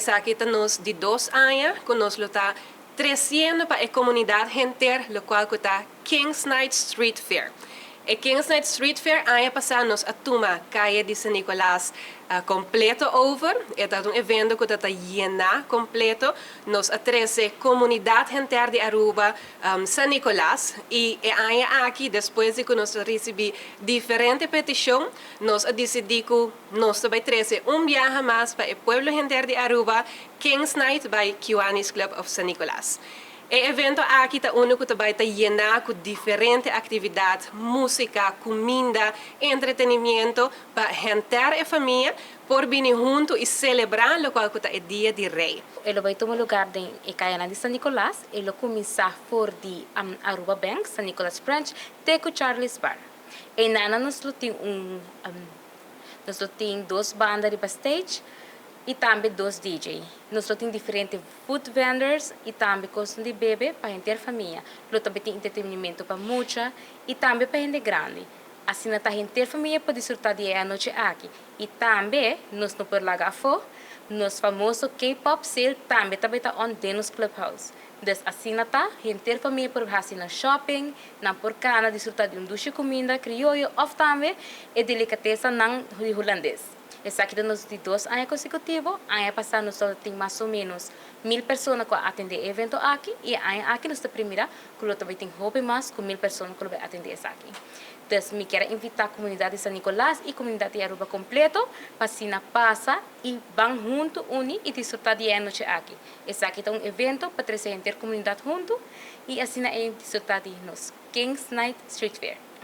Esaki ta nos di dos aña cu nos lo ta treciendo pa e comunidad henter locual cu ta Kings Night Street Fair. E Kings Night Street Fair, aña pasa nos a tuma Caya di San Nicolas completo over. E ta un evento cu ta yena completo. Nos a trece comunidad henter di Aruba San Nicolas y e aña aki, despues di cu nos a ricibi diferente peticion, nos a dicidi cu nos ta bay trece un biaha mas pa e pueblo henter di Aruba Kings Night by Kiwanis Club of San Nicolas. E evento aki ta uno cu tambe ta yena cu diferente actividad, musica, cuminda, entretenimento pa henter e famia por bini hunto y celebra locual cu ta e Dia di Rey. E lo bay tuma luga den caya di San Nicolas, e lo cuminsa for di Aruba Bank, San Nicolas Branch, te cu Charlie's Bar. Y einan nos tin dos banda di stage y tambe dos DJ. Nos tin diferente food vendors y tambe cos di bebe pa henter famia. Lo tambe tin entretenimento pa mucha y tambe pa hende grandi. Asina ta henter famia por disfruta di e anochi aki. Y tambe nos no por laga afo, nos famoso K-pop sale tambe ta on den nos clubhouse. Dus asina ta, henter famia por haci nan shopping, nan por cana disfruta di un dushi cuminda crioyo of tambe e delicatessennan Hulandes. Esaki ta nos di 2 aña consecutivo. Aña pasa nos tin mas o menos 1000 persona cu a atende e evento aki y aña aki nos ta premira cu tambe tin hopi mas cu 1000 persona cu ta atende esaki. Anto, mi kier invita e comunidad di San Nicolas y comunidad di Aruba completo pa asina pasa y ban hunto uni y disfruta di e anochi aki. Esaki ta un evento pa trece henter comunidad hunto y asina disfruta di nos Kings Night Street Fair.